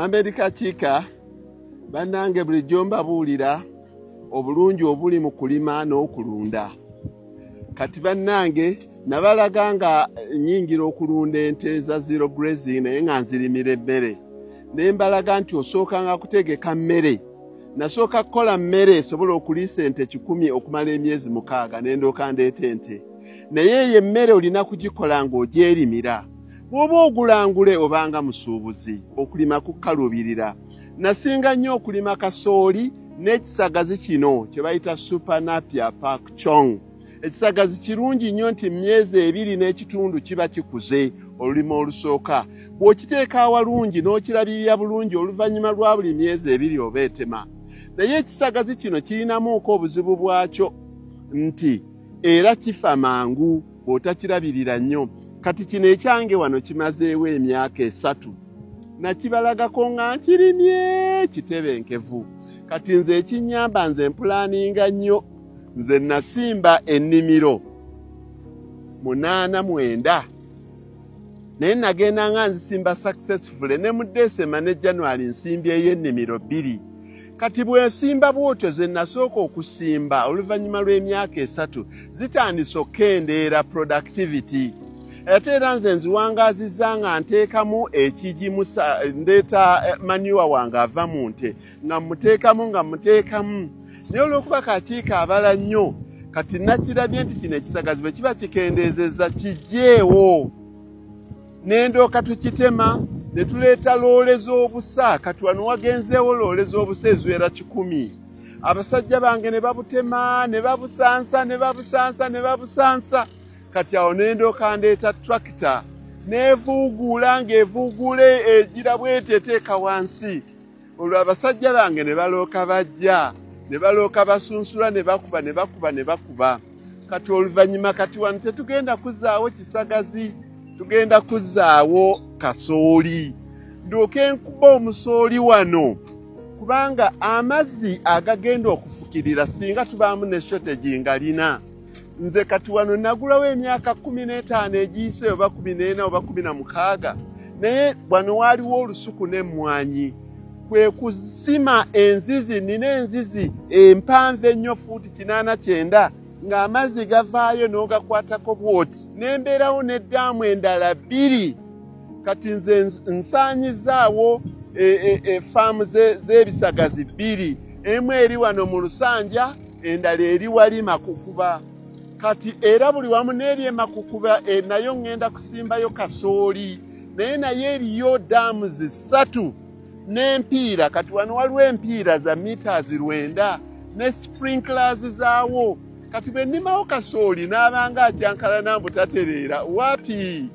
Mambedi Kakiika, bannange bulijjo mbabuulira obulungi obuli mu kulima n'okulunda. Kati bannange nabalaga nga nnyingira okulunda ente za zero grazing naye nga nzirimira emmere. Ne mbalaga nti osookanga kutegeka mmere. Nasooka kukola mmere esobola okuliisa ente 100 okumala emyezi 6 ne ndooka ndeeta ente. Naye eyo emmere olina kugikola ng'ogyerimira. Bw'oba ogulangule obanga musuubuzi, okulima kukaluubirira. Nasinga nnyo okulima kasooli n'ekisagazi kino kye bayita Super Napier Pak Chong. Ekisagazi kirungi nnyo nti myezi 2 n'ekitundu kiba kikuze olulimi olusooka. Bw'okiteeka awalungi n'okirabirira bulungi oluvannyuma lwa buli myezi 2 oba etema. Naye ekisagazi kino kirinamuuko obuzibu bwakyo nti era kifa mangu bw'otakirabirira nnyo. Kati kino ekyange wano kimazeewo emyaka 3. Nakibalagako nga nkirimye kitebenkevu. Kati nze ekinnyamba nze mpulaninga nnyo. Nze nasimba ennimiro 89. Naye nagenda nga nzisimba successfully ne mu December ne January nsimbyeyo ennimiro 2. Kati bwe nsimba bw'otyo ze nasooka okusimba oluvannyuma lw'emyaka 3 zitandise okukendeera productivity. Ate era nze nziwangaazizza nga nteekamu ekigimusa, ndeeta manure wange ava mu nte nga mmuteekamu. Naye olw'okuba Kakiika abala nnyo, kati nakirabye nti kino ekisagazi bwe kiba kikendeezezza kiggyeewo. Ne ndooka tukitema ne tuleeta loole z'obusa. Kati wano wagenzeewo loole z'obusa eziwera 100. Abasajja bange ne babutema ne babusansa ne babusansa ne babusansa. Kati awo ne ndooka ndeeta tractor n'evuuguula ng'evuuguula egira bw'eti eteeka wansi. Olwo abasajja bange ne balooka bajja ne balooka basunsula ne bakuba ne bakuba ne bakuba. Kati oluvannyuma kati wano tetugenda kuzzaawo kisagazi, tugenda kuzzaawo kasooli. Ndooke nkuba omusooli wano kubanga amazzi agagenda okufukirira singa tubaamu ne shortage nga lina. Nze kati wano nagulawo emyaka 15 egiyise oba 14 oba 16, naye wano waaliwo olusuku n'emmwanyi. Kwe kusima enzizi, nina enzizi empanvu ennyo fuuti 89 ng'amazzi gavaayo n'ogakwatako bw'oti. Ne mbeerawo n'eddaamu endala 2. Kati nze nsaanyizaawo faamu z'ebisagazi 2. Emu eri wano mu Lusanja, endala eri wali Makukuba. Kati era buli wamu n'eri e Makukuba nayo ŋŋenda kusimbayo kasooli. Naye naye eriyo ddaamu 3 n'empiira. Kati wano waliwo empiira za meters 9 ne sprinklers zaawo. Kati bwe nnimawo kasooli n'abanga akyankalana mbu tatereera. Wapi?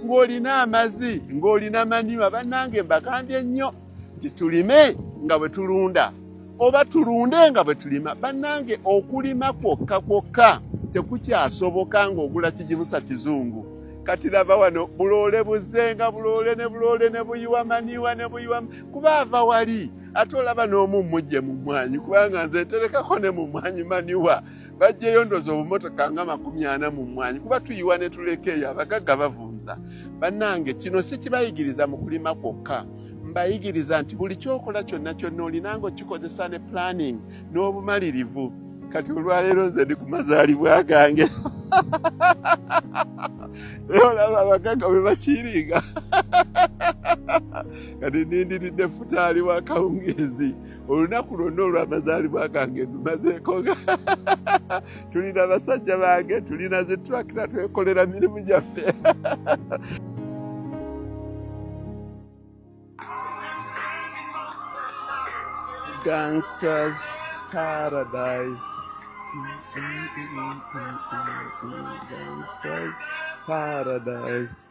Ng'olina amazzi, ng'olina manure. Bannange mbagambye nnyo nti tulime nga bwe tulunda oba tulunde nga bwe tulima. Bannange okulima kwokka kwokka tekukyasoboka ng'ogula kigimusa kizungu. Kati laba wano buloole buzenga buloole ne buloole ne buyiwa manure ne buyiwa kuba ava wali. Ate olaba n'omu mujje mu mmwanyi kubanga nze nterekako ne mu mmwanyi manure. Bajjeyo ndoza obumotoka nga 40 mu mmwanyi kuba tuyiwa ne tuleka eyo abagagga bavunza. Bannange kino si kibayigiriza mu kulima kwokka, mbayigiriza nti buli ky'okola kyonna kyonna olina ng'okikozesa ne planning n'obumalirivu. Kati olwaleero nze ndi ku mazaalibwa gange. Olaba abagagga bwe bakiringa. Kati nindiridde futaali wa kawungeezi. Olunaku lwonna olw'amazaalibwa gange ndumazeeko nga tulina abasajja bange, tulina zi tractor, twekolera mirimu gyaffe. Gangsters Paradise. Gangsters Paradise.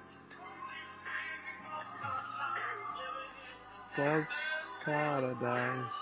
Gangsters Paradise.